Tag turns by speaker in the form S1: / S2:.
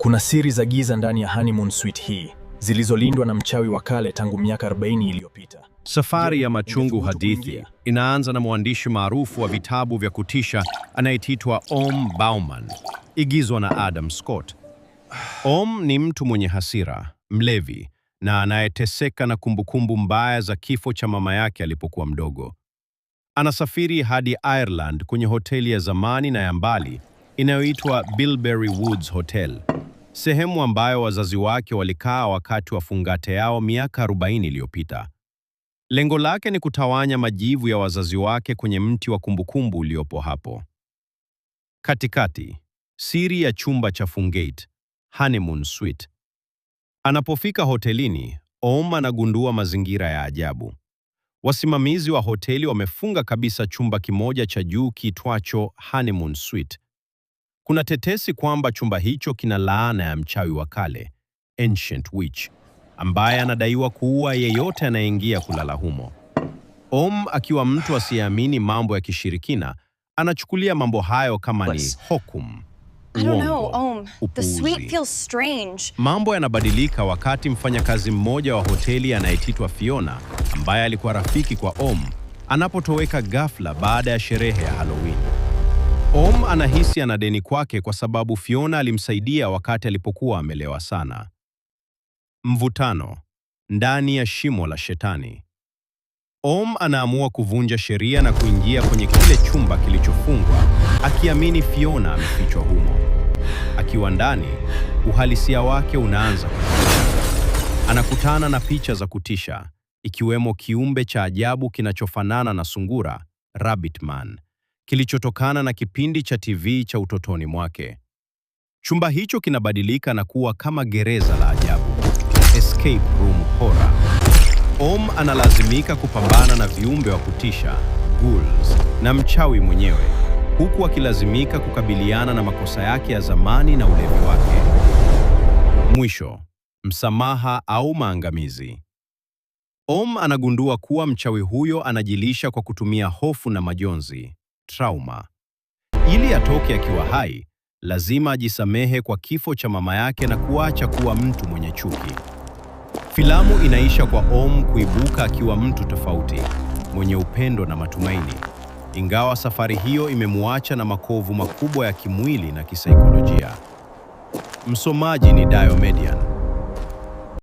S1: Kuna siri za giza ndani ya honeymoon suite hii zilizolindwa na mchawi wa kale tangu miaka 40 iliyopita.
S2: Safari
S1: Je,
S2: ya Machungu
S1: ungethubutu
S2: hadithi
S1: kuingia?
S2: Inaanza na mwandishi maarufu wa vitabu vya kutisha anayeitwa Om Bauman, igizwa na Adam Scott. Om ni mtu mwenye hasira, mlevi na anayeteseka na kumbukumbu mbaya za kifo cha mama yake alipokuwa mdogo. Anasafiri hadi Ireland kwenye hoteli ya zamani na ya mbali inayoitwa Bilberry Woods Hotel, sehemu ambayo wazazi wake walikaa wakati wa fungate yao miaka 40 iliyopita. Lengo lake ni kutawanya majivu ya wazazi wake kwenye mti wa kumbukumbu uliopo hapo. Katikati, siri ya chumba cha Fungate, Honeymoon Suite. Anapofika hotelini, Om anagundua mazingira ya ajabu. Wasimamizi wa hoteli wamefunga kabisa chumba kimoja cha juu kiitwacho Honeymoon Suite. Kuna tetesi kwamba chumba hicho kina laana ya mchawi wa kale, Ancient Witch, ambaye anadaiwa kuua yeyote anayeingia kulala humo. Om, akiwa mtu asiyeamini mambo ya kishirikina, anachukulia mambo hayo kama ni hokum,
S3: I don't know,
S2: uongo,
S3: Om. The suite
S2: upuuzi.
S3: Feels strange.
S2: Mambo yanabadilika wakati mfanyakazi mmoja wa hoteli anayeitwa Fiona, ambaye alikuwa rafiki kwa Om, anapotoweka ghafla baada ya sherehe ya Halloween. Om anahisi ana deni kwake kwa sababu Fiona alimsaidia wakati alipokuwa amelewa sana. Mvutano ndani ya shimo la shetani. Om anaamua kuvunja sheria na kuingia kwenye kile chumba kilichofungwa, akiamini Fiona amefichwa humo. Akiwa ndani, uhalisia wake unaanza kubadilika. Anakutana na picha za kutisha, ikiwemo kiumbe cha ajabu kinachofanana na sungura, Rabbit Man, kilichotokana na kipindi cha TV cha utotoni mwake. Chumba hicho kinabadilika na kuwa kama gereza la ajabu, escape room horror. Om analazimika kupambana na viumbe wa kutisha, ghouls, na mchawi mwenyewe, huku akilazimika kukabiliana na makosa yake ya zamani na ulevi wake. Mwisho, msamaha au maangamizi. Om anagundua kuwa mchawi huyo anajilisha kwa kutumia hofu na majonzi, trauma. Ili atoke akiwa hai, lazima ajisamehe kwa kifo cha mama yake na kuacha kuwa mtu mwenye chuki. Filamu inaisha kwa Om kuibuka akiwa mtu tofauti, mwenye upendo na matumaini, ingawa safari hiyo imemuacha na makovu makubwa ya kimwili na kisaikolojia. Msomaji ni Diomedian.